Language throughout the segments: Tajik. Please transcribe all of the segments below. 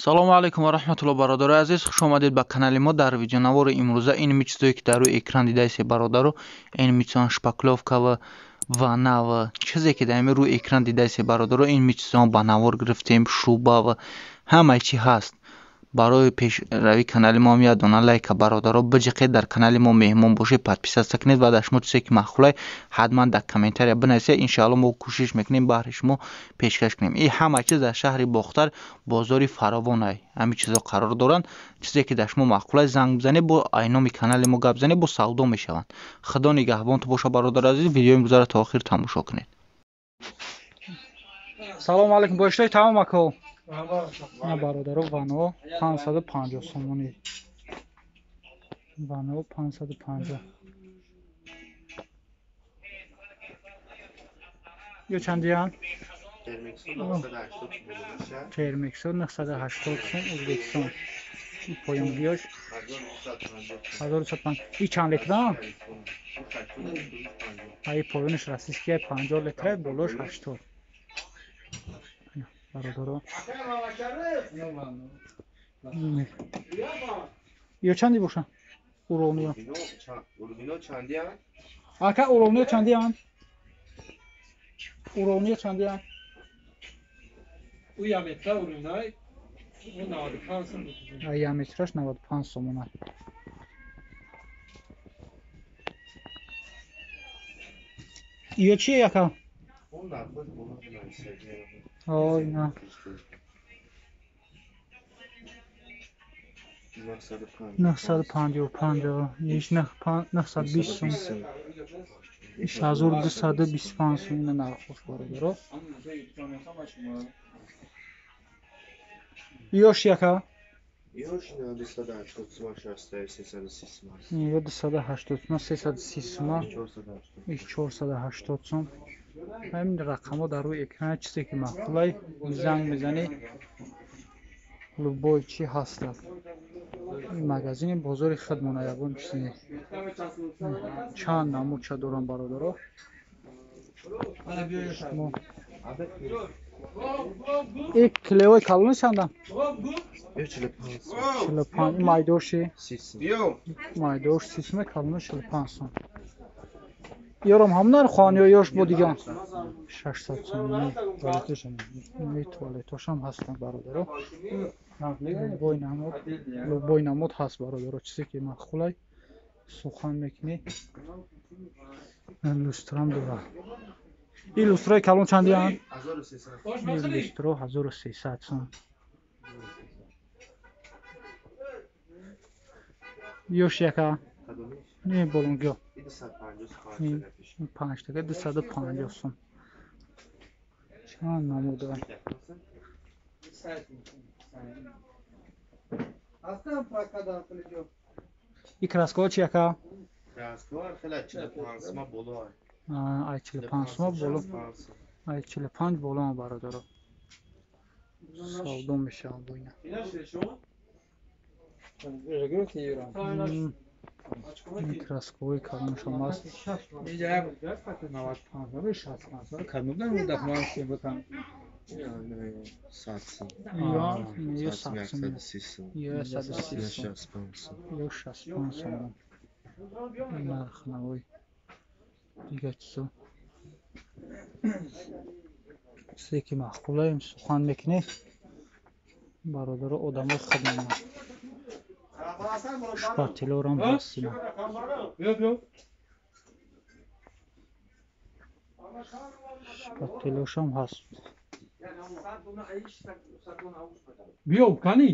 Салому алейкум ва раҳматуллоҳ, бародарои азиз, хуш омадед ба канали мо. Дар видеонавори имрӯза ин чизое ки дар рӯи экран дидаисе, бародаро, ин чизон шпаклёвка ва ванна ва чизе ки дар рӯи экран дидаисе, бародаро, ин чизон ба навор гирифтем, шуба ва ҳамаи чи ҳаст. Барои пешравии канали мо як дона лайка, бародаро, биҷиқед, дар канали мо меҳмон бошед, подписаться кунед ва дар шумо чизе ки маъқулай ҳатман дар комментария бинависед. Иншоалло мо кӯшиш мекунем баҳри шумо пешкаш кунем. Ин ҳама чиз дар шаҳри Бохтар, бозори Фаровонай ҳамин чизо қарор доранд. Чизе ки дар шумо маъқулай занг бизанед, бо айноми канали мо гап занед, бо савдо мешаванд. Худо нигаҳбонту боша, бародари азиз. Видеои имрӯзаро то охир тамошо кунед. Салому алейкум, боиштои тамом ако. На бародаро, вано 550 сомонӣ. Вано 550. Ё чандиян? Термиксо 980 сом, Ӯзбекистон. Поёнгиёш 1950. И чанд литра? Ай поёнаш российский 50 литра, болош 80. Бародаро. Ё чанди боша? Уровниё. Уровниё чандиян? Ака, уровниё чандиян? Уровниё чандиян? У яметра уровнай 95 сом. Ай яметраш 95 сомона. Ё чи яка? Ой, на. 955, иш 920 сом. Иш 1225 сом ина нархош, бародаро. Ёш яка? Ёш 280 сом, 330 сом. Ё 280 сом, 330 сом. Иш 480 сом. Ҳамин рақамҳо дар рӯи экран, чизе ки маъқулай занг мезанӣ, любой чи ҳастад. Ин магазини бозори худмона, ягон чизе не. Чанд намудча дорам, бародаро. И клеои калони чандам? 45. Майдоши? Майдош 30 сом, калони 45 сом. Ёрам ҳам нархоан ё ёш бо диган? 600 сомонӣ. Туалетошам ҳастанд, бародаро. Любой намуд, любой намуд ҳаст, бародаро. Чизе ки маъқулай сухан мекунӣ. Люстрам дора. Ин люстрои калон чандиянд? Ин люстро 1300 сом. Ёш яка? Не, болонгиё. Панҷ така 250 сом. Чанд намуд дорам? И краскаҳо чи яка? Ай 45 сома боло. Ай 45 боло, бародаро. Савдо мешаванд бо ина. Краскаҳои калоншон аст. Ё 100 сом, ё 130 сом, ё 65 сом. Нархнавои дигар чизо. Чизе ки маъқулаем сухан мекунӣ, бародаро, одамои худмона. Шпателорам ҳаст ина. Шпателошам ҳаст. Биё, кани?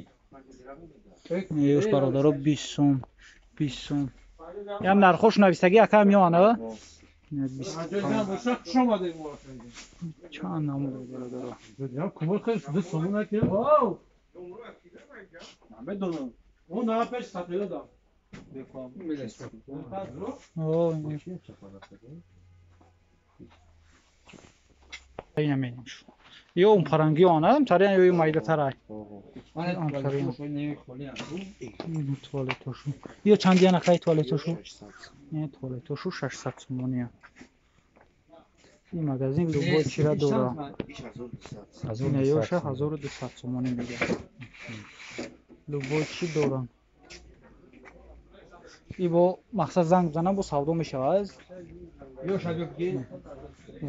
Ёш, бародаро, 20 сом, 20 сом. Ям нархош навистагӣ ака меоянд, а? Чанд намуд, бародаро? Ина менем. Ё он паранги онам, тариан ё майдатарай. Туалетошу. Ё чандиян акай туалетошу? Не, туалетошу 600 сомония. Ин магазин любой чира дора. Ина ёша 1200 сомонӣ мегӯяд. Любой чӣ доранд. И бо мақсад занг бизанам, бо савдо мешавад.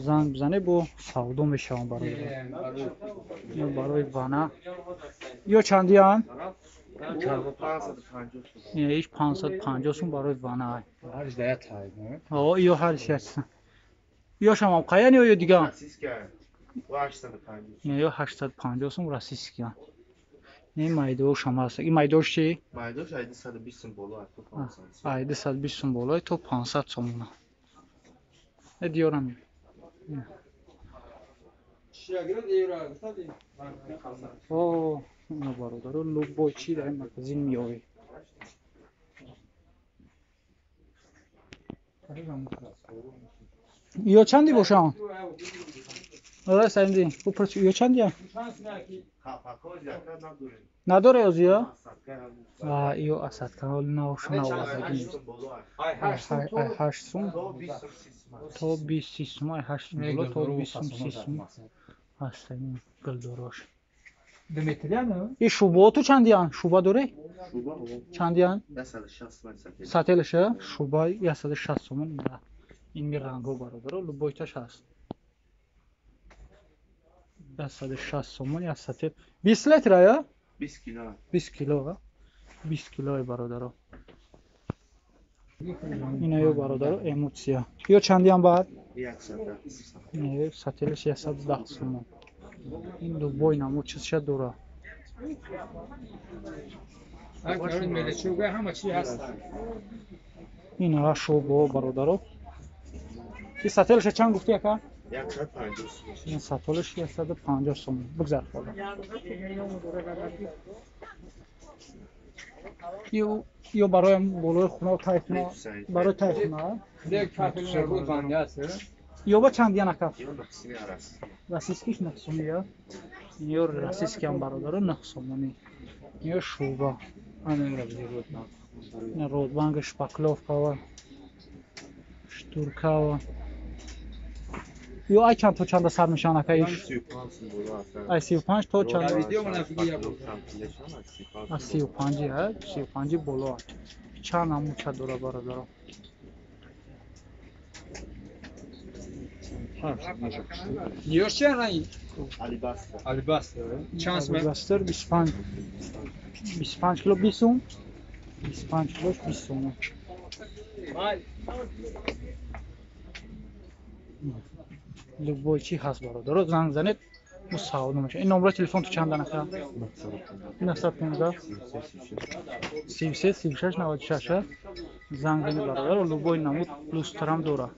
Занг бизане, бо савдо мешавам барои. Барои вана. Ё чандиян? Иш 550 сум барои вана. О, ё ҳарш яст. Ё шамам қаян ё дигар? Ё 850 сум российский. Не майдош ҳам ҳаст. Ин майдош чи? Майдош ай 220 сум боло, то 500. Ай 220 сум боло, то 500 сомона. Э диёрам. О, ина бародаро, любой чи дар ин магазин меёвед. Ё чанди бошам? Ора сайнди. Бупурс, ё чандия? Надоре озия? А, ё асадка ҳол навш навозаги. Ай 8 сум то 20 сум, ай 8 сум боло то 20 сум, 30 сум. Ҳаст ин гулдорош. И шуботу чандиян? Шуба дорӣ? Чандиян? 160 сум. Сателиша? Шуба 160 сум. Ин ми рангҳо бародаро, любойташ ҳаст. 160 сомон, як сател. 20 литра я? 20 кило. 20 кило, 20 килои бародаро. Ина ё бародаро эмоция. Ё чандиам баъд? 110. Не, сателиш 110 сомон. Ин любой намуд чизша дора. Ина шубо бародаро. И сателиша чанд гуфти ака? 150 сум. Ин сатолиш 150 сом. Бигзар хола. Ё барои болои хона, тай хона, барои тай хона. Ё ба чанд ян ака? Российскиш 9 сомӣ я? Ё российский ҳам бародаро 9 сомонӣ. Ё шуба. Ин родбанг, шпаклёвкава, штуркава. Ё ай чанд то чанда сар мешаванд ака иш? Ай 35 то чанд? Аз 35, ҳа? 35 боло. Чанд намуча дора бародаро? Алибастер. Алибастер. Чанд сум? Алибастер 25. 25 кило 20 сум. 25 килош 20 сум. Любой чи ҳаст бародаро, занг занед, мо савдо мешавад. Ин номраи телефон ту чанд анака? 915 33 36 96. Занг занед бародаро, любой намуд люстрам дора.